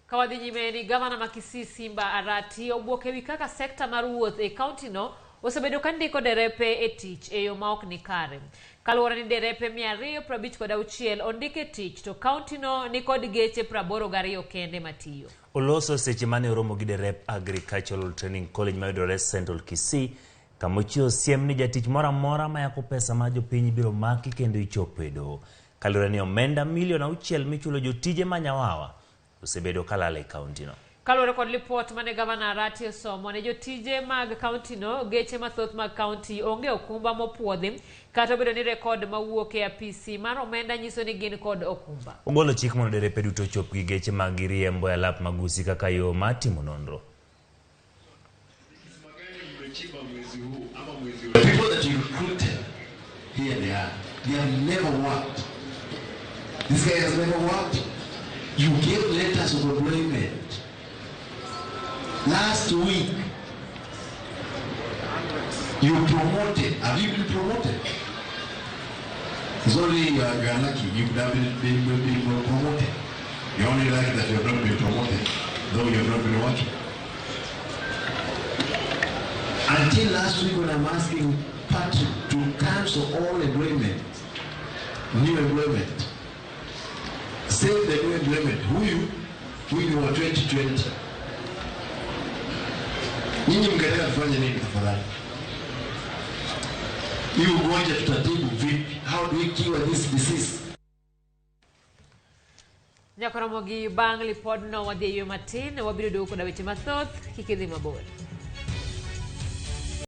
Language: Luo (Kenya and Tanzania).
Ka wadhi nyime ni gavana ma Kisii Simba Arati obwok ewi kaka sekta mar wuoth e kaunti no osebedo ka ndiko derepe e tich e yo ma ok ni kare. Kaluwore ni derepe 256 ondik e tich to kaunti no ni kod geche 82 kende matiyo. Oloso seche mane oromo gi derep Agricultural Training College mayudore Central Kisii kama ochiwo siem ni jatich moro amora mayako pesa mar jopiny ibiro maki kendo ichopo e doho. Kaluwore ni omenda milion 6 michulo jotije ma Nyawawa osebedo kalal e kauntino. Kaluwore kod lipot mane gavana Arati osomo ne jotije mag kauntino, geche mathoth mag kaunti onge okumba mopuodhi kata obedo ni rekod mawuok e apisi mar omenda nyiso ni gin kod okumba. Ogolo chik mondo derepe duto ochop gi geche mag giriembo e alap ma Gusii kaka yo mar timo nonro. The people that you recruited, here they are. They have never worked. This guy has never worked. You gave letters of employment. Last week, you promoted. Have you been promoted? It's only you are lucky. You could have been promoted. You're only lucky that you have not been promoted, though you have not been working. Until last week when I'm asking Patrick to cancel all employment, new employment, save the new employment. Huyu ni wa 2020. Nyinyi mngetaka tufanye nini tafadhali? Hii ugonjwa tutatibu vipi? How do we cure this disease? Nyaka romo gi bang' lipodno wadhi e yweyo matin, wabiro duogo koda weche mathoth, kik idhi mabor.